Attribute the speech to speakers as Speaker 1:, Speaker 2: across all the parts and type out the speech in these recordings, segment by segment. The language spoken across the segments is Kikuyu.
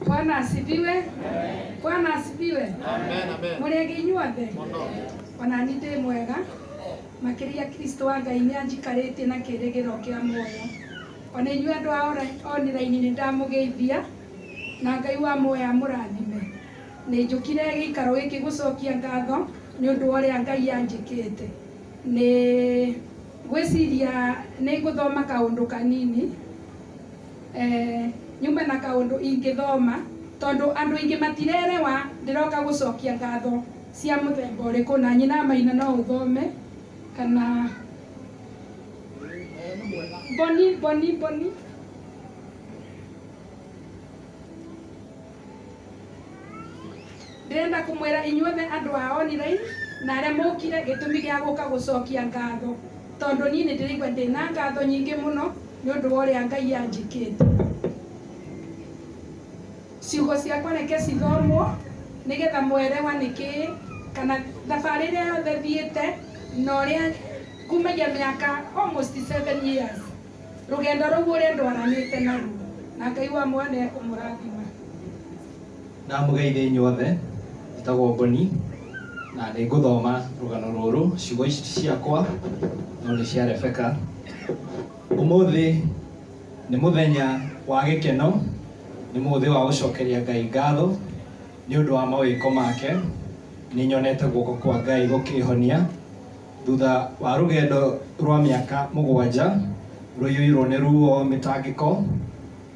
Speaker 1: Bwana asifiwe. Bwana asifiwe.
Speaker 2: Amen, amen.
Speaker 1: Mũrĩega inyuothe?
Speaker 2: Mũno.
Speaker 1: Ona niĩ ndĩ mwega. Makĩria Kristo wa Ngai nĩ anjikarĩtie na kĩrĩgĩro kĩa muoyo. Ona inyuĩ andũ a online nĩ ndamũgeithia na Ngai wa muoyo amũrathime. Nĩ njũkire gĩikaro gĩkĩ gũcokia ngatho nĩ ũndũ wa ũrĩa Ngai anjĩkĩte. Nĩ ngwĩciria nĩ ngũthoma kaũndũ kanini. Nyuma na kaũndũ ingĩthoma tondũ andũ aingĩ matirerewa ndĩroka gũcokia ngatho cia mũthemba ũrĩkũ na nyina Maina no ũthome kana Boni Boni Boni. Ndĩrenda kũmwĩra inyuothe andũ a online na arĩa mũkire gĩtũmi gĩa gũka gũcokia ngatho tondũ niĩ nĩ ndĩraigua ndĩna ngatho nyingĩ mũno nĩ ũndũ wa ũrĩa Ngai anjĩkĩte. Ciugo ciakwa reke cithomwo nĩgetha mwerewa nĩkĩĩ kana thabarĩ ĩrĩa yothe thiĩte na ũrĩa kumagia mĩaka almost 7 years rũgendo rũu ũrĩa ndwaranĩte naruo na Ngai wa muoyo nĩ ekũmũrathima.
Speaker 3: Ndamũgeithia inyuothe, njĩtagwo Boni na nĩ ngũthoma rũgano rũrũ, ciugo ici ti ciakwa no nĩ cia Rebecca. Ũmũthĩ nĩ mũthenya wa gĩkeno, nĩ mũthĩ wa gũcokeria Ngai ngatho nĩ ũndũ wa mawĩko make. Nĩ nyonete guoko kwa Ngai gũkĩhonia thutha wa rũgendo rwa mĩaka 7 rũiyũirwo nĩ ruo, mĩtangĩko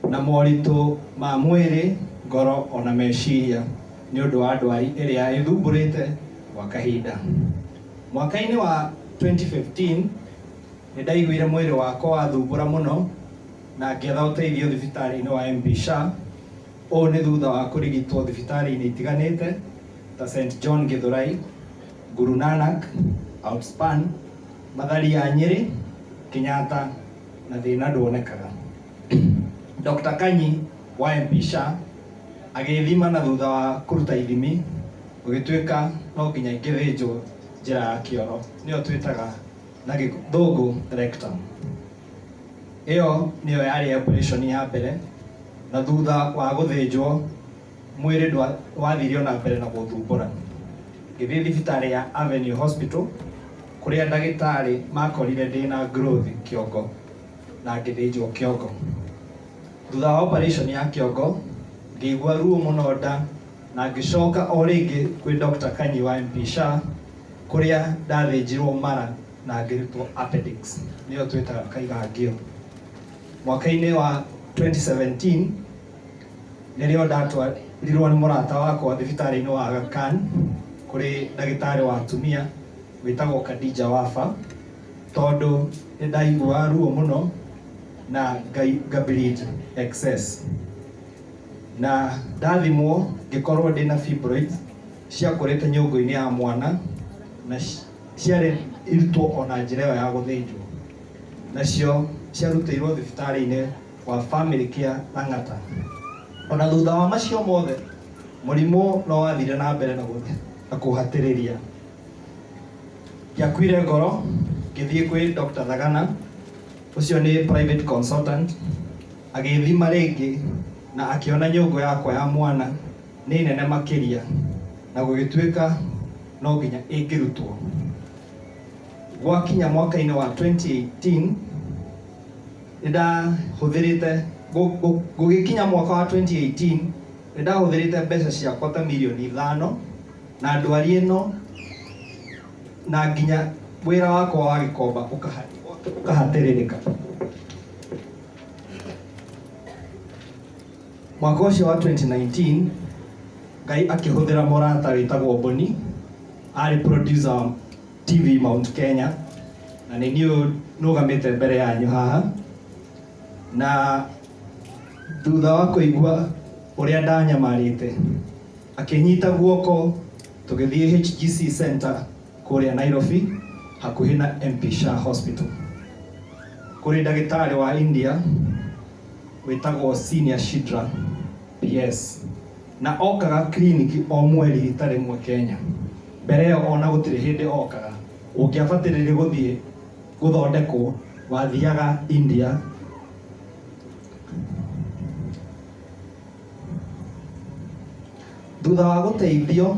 Speaker 3: na moritũ ma mwĩrĩ, ngoro ona meciria nĩ ũndũ wa ndwari ĩrĩa ĩthumbũrĩte gwa kahinda. Mwaka-inĩ wa 2015 nĩ ndaiguire mwĩrĩ wakwa wathumbũra mũno na ngĩetha ũteithio thibitarĩ-inĩ wa MP Shah. Ũũ nĩ thutha wa kũrigitwo thibitarĩ-inĩ itiganĩte ta St John Githurai, Guru Nanak, Outspan, Mathari ya Nyeri, Kenyatta na thĩna nduonekaga. Dr. Kanyi wa MP Shah agĩthima na thutha wa kũruta ithimi gũgĩtuĩka no nginya ingĩthĩnjwo njĩra ya kĩoro, nĩyo twĩtaga na gĩthũngũ rectum. Ĩyo nĩyo yarĩ operation ya mbere, na thutha wa gũthĩnjwo mwĩrĩ wathire ona mbere na gũthumbũra. Ngĩthiĩ thibitarĩ ya Avenue Hospital kũrĩa ndagĩtarĩ makorire ndĩna growth kĩongo na ngĩthĩnjwo kĩongo. Thutha wa operation ya kĩongo ngĩigua ruo mũno nda na ngĩcoka o rĩngĩ kwĩ Dr. Kanyi wa MP Shah kũrĩa ndathĩnjirwo mara na ngĩrutwo appendix, nĩyo twĩtaga kaigangio. Mwaka-inĩ wa 2017 nĩrĩo ndatwarirwo nĩ mũrata wakwa thibitarĩ-inĩ wa Aga Khan kũrĩ ndagĩtarĩ wa atumia wĩtagwo Khadija Wafa tondũ nĩ ndaiguaga ruo mũno na nga bleed excess. Na ndathimwo ngĩkorwo ndĩna fibroids ciakũrĩte nyũngũ-inĩ ya mwana na ciarĩ irutwo ona njĩra ĩyo ya gũthĩnjwo, nacio ciarutĩirwo thibitarĩ-inĩ wa Family Care Lang'ata. Ona thutha wa macio mothe mũrimũ no wathire na mbere na kũhatĩrĩria. Ndiakuire ngoro, ngĩthiĩ kwĩ Dr. Thagana, ũcio nĩ private consultant, agĩthima rĩngĩ na akĩona nyũngũ yakwa ya mwana nĩ nene makĩria na gũgĩtuĩka no nginya ĩngĩrutwo. Gwakinya mwaka-inĩ wa 2018 nĩ ndahũthĩrĩte, gũgĩkinya mwaka wa 2018 nĩ ndahũthĩrĩte mbeca ciakwa ta mirioni 5 na ndwari ĩno na nginya wĩra wakwa wa gĩkomba ũkahatĩrĩrĩka. Mwaka ũcio wa 2019 Ngai akĩhũthĩra mũrata wĩtagwo Boni, arĩ producer wa TV Mount Kenya, na nĩ niĩ nũgamĩte mbere yanyu haha. Na thutha wa kũigua ũrĩa ndanyamarĩte, akĩnyita guoko tũgĩthiĩ HGC Center kũrĩa Nairobi hakuhĩ na MP Shah Hospital kũrĩ ndagĩtarĩ wa India wĩtagwo Senior Shidra PS, na okaga kliniki o mweri rita rĩmwe Kenya. Mbere ĩyo ona gũtirĩ hĩndĩ okaga, ũngĩabatĩrĩire gũthiĩ gũthondekwo wathiaga India. Thutha wa gũteithio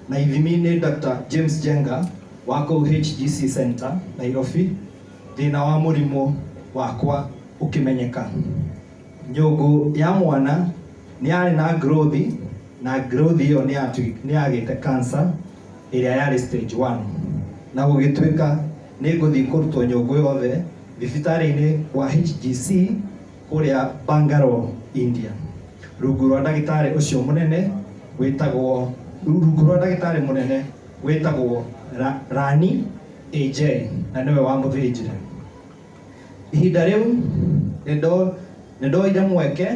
Speaker 3: na ithimi nĩ Dr. James Jenga wa kũu HGC Center Nairobi, thĩna wa mũrimũ wakwa ũkĩmenyeka. Nyũngũ ya mwana nĩ yarĩ na growth, na growth ĩyo nĩ yagĩte cancer ĩrĩa yarĩ stage 1, na gũgĩtuĩka nĩ ngũthiĩ kũrutwo nyũngũ yothe thibitarĩ-inĩ wa HGC kũrĩa Bangalore, India, rungu rwa ndagĩtarĩ ũcio mũnene wĩtagwo rungu rwa ndagĩtarĩ mũnene wĩtagwo Rani AJ, na nĩwe wamũthĩnjire. Ihinda rĩu nĩ ndoire mweke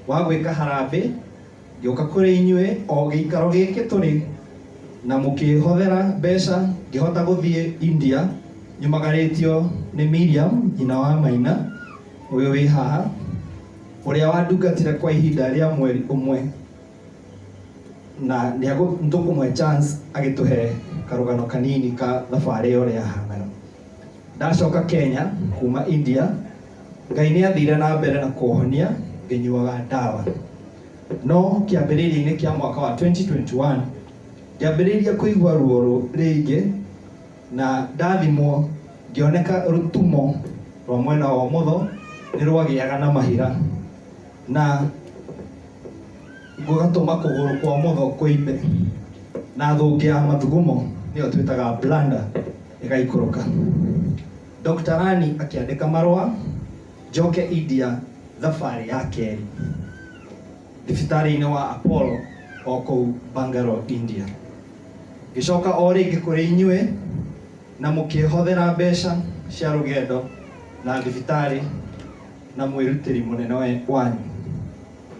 Speaker 3: wa gwĩka harambĩ, ngĩũka kũrĩ inyuĩ o gĩikaro gĩkĩ tũrĩ, na mũkĩhothera mbeca ngĩhota gũthiĩ India nyumagarĩtio nĩ Miriam nyina wa Maina ũyũ wĩ haha, ũrĩa wandungatire kwa ihinda rĩa mweri ũmwe, na nĩtũkũmũhe chance agĩtũhe karũgano kanini ka thabarĩ ĩyo ũrĩa yahanaga. Ndacoka Kenya kuma India, Ngai nĩ athire na mbere na kũhonia ngĩnyuaga ndawa. No kĩambĩrĩria-inĩ kĩa mwaka wa 2021 ngĩambĩrĩria kũigua ruo rĩingĩ, na ndathimwo ngĩoneka rũtumo rwa mwena wa ũmotho nĩ rwagĩaga na mahira, na gũgatũma kũgũrũ kwa ũmotho kũimbe, na thũngĩ ya mathugumo nĩyo twĩtaga bladder ĩgaikũrũka. Dr. Rani akĩandĩka marũa njoke India thabarĩ ya kerĩ thibitarĩ-inĩ wa Apollo o kũu Bangalore, India. Ngĩcoka o rĩngĩ kũrĩ inyuĩ na mũkĩhothera mbeca cia rũgendo na thibitarĩ na mwĩrutĩri mũnene wanyu.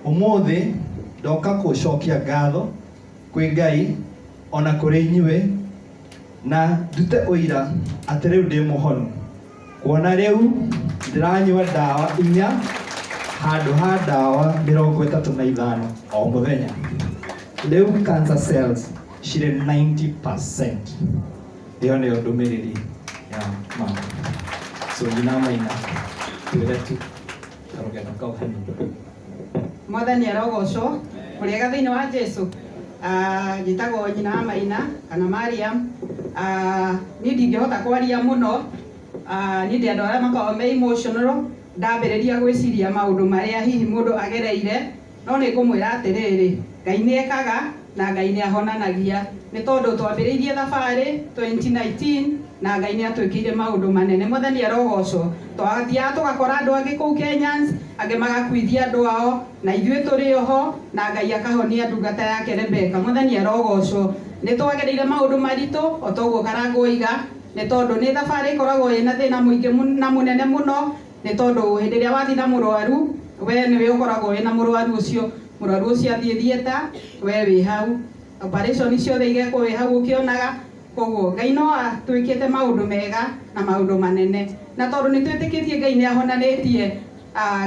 Speaker 3: Ũmũthĩ ndoka gũcokia ngatho kwĩ Ngai ona kũrĩ inyuĩ, na ndute ũira atĩ rĩu ndĩ mũhonu, kuona rĩu ndĩranyua ndawa 4 handũ ha ndawa 35 o mũthenya. Rĩu cancer cells cirĩ 90%. Ĩyo nĩyo ndũmĩrĩri ya mama. So nyina Maina, twĩre tu karũgano kau hanini.
Speaker 2: Mwathani arogocwo, ũrĩega thĩinĩ wa Jesu. Njĩtagwo nyina wa Maina kana Mariam. Niĩ ndingĩhota kwaria mũno. Niĩ ndĩ andũ arĩa makoragwo me emotional, ndambĩrĩria gwĩciria maũndũ marĩa hihi mũndũ agereire, no nĩ ngũmwĩra atĩrĩrĩ, Ngai nĩ ekaga na Ngai nĩ ahonanagia. Nĩ tondũ twambĩrĩirie thabarĩ 2019 na Ngai nĩ atwĩkĩire maũndũ manene. Mwathani arogocwo. Twathiaga tũgakora andũ angĩ kũu Kenyans, angĩ magakuithia andũ ao, na ithuĩ tũrĩ oho, na Ngai akahonia ndungata yake Rebecca. Mwathani arogocwo. Nĩ twagereire maũndũ maritũ o ta ũguo Karangũ oiga, nĩ tondũ nĩ thabarĩ ĩkoragwo ĩna thĩna mũingĩ na mũnene mũno, nĩ tondũ hĩndĩ ĩrĩa wathiĩ na mũrwaru, we nĩwe ũkoragwo wĩna mũrwaru ũcio, mũrwaru ũcio athiĩ theatre, we wĩ hau, operation ciothe igekwo wĩ hau ũkĩonaga. Koguo Ngai no atwĩkĩte maũndũ mega na maũndũ manene, na tondũ nĩ twĩtĩkĩtie Ngai nĩ ahonanĩtie,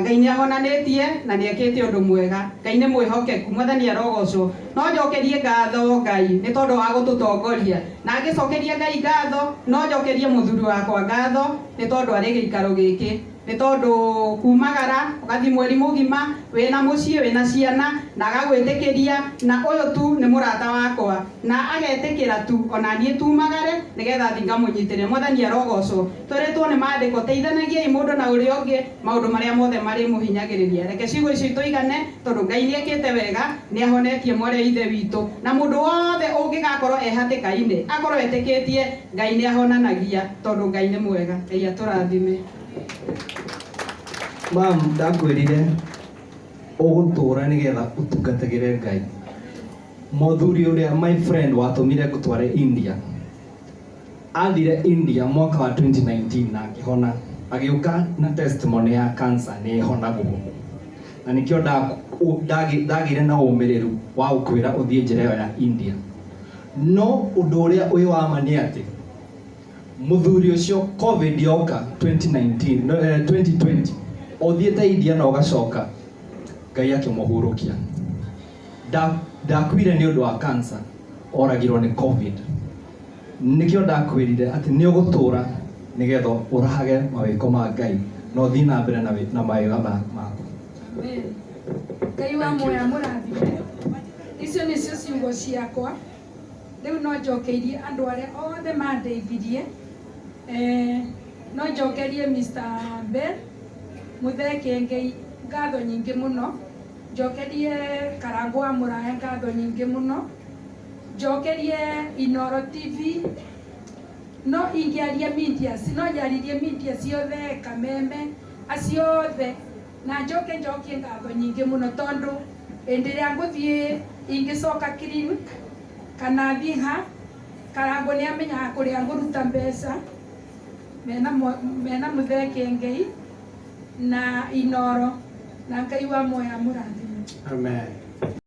Speaker 2: Ngai nĩ ahonanĩtie na nĩ ekĩte ũndũ mwega. Ngai nĩ mwĩhokeku, Mwathani arogocwo. No njokerie ngatho Ngai nĩ tondũ wa gũtũtongoria, na ngĩcokeria Ngai ngatho, no njokerie mũthuri wakwa ngatho nĩ tondũ arĩ gĩikaro gĩkĩ, nĩ tondũ kumagara ũgathiĩ mweri mũgima wĩna mũciĩ wĩna ciana, na agagwĩtĩkĩria, na ũyũ tu nĩ mũrata wakwa, na agetĩkĩra tu ona niĩ tumagare nĩgetha thiĩ ngamũnyitĩrĩre. Mwathani arogocwo. Twĩrĩtwo nĩ maandĩko, teithanagiai mũndũ na ũrĩa ũngĩ maũndũ marĩa mothe marĩmũhinyagĩrĩria. Reke ciugo icio tũigane, tondũ Ngai nĩ ekĩte wega, nĩ ahonetie mwarĩ wa ithe witũ, na mũndũ wothe ũngĩgakorwo e hatĩka-inĩ akorwo etĩkĩtie Ngai nĩ ahonanagia, tondũ Ngai nĩ mwega. Ngai atũrathime.
Speaker 3: Mam, ndakwĩrire ũgũtũra nĩgetha ũtungatagĩre Ngai. Mũthuri ũrĩa my friend watũmire ngũtware India, athire India mwaka wa 2019 na akĩhona, agĩũka na testimony ya cancer nĩ ĩhonagwo, na nĩkĩo ndagĩire na ũmĩrĩru wa gũkwĩra ũthiĩ njĩra ĩyo ya India. No ũndũ ũrĩa wĩ wa ma nĩ atĩ mũthuri ũcio COVID yoka 2019, no, 2020 ũthiĩte India na ũgacoka, Ngai akĩmũhurũkia. Ndakuire nĩ ũndũ wa cancer, oragirwo nĩ COVID. Nĩkĩo ndakwĩrire atĩ nĩ ũgũtũra nĩgetha ũrahage mawĩko ma Ngai na ũthiĩ na mbere na mawĩra maku.
Speaker 1: Amen. Ngai wa muoyo amũrathime. Icio nĩcio ciugo ciakwa. Rĩu no njokeirie andũ arĩa othe mandeithirie. No njokerie Mr. Bell Muthee Kiengei ngatho nyingĩ mũno, njokerie Karangũ wa Mũraya ngatho nyingĩ mũno, njokerie Inoro TV. No ingĩaria media, no njaririe media ciothe, Kameme acio othe, na njoke njokie ngatho nyingĩ mũno tondũ hĩndĩ ĩrĩa ngũthiĩ ingĩcoka clinic kana thiĩ ha, Karangũ nĩ amenyaga kũrĩa ngũruta mbeca. Mena Muthee Kiengei na Inoro, na Ngai wa muoyo amũrathime.
Speaker 4: Amen.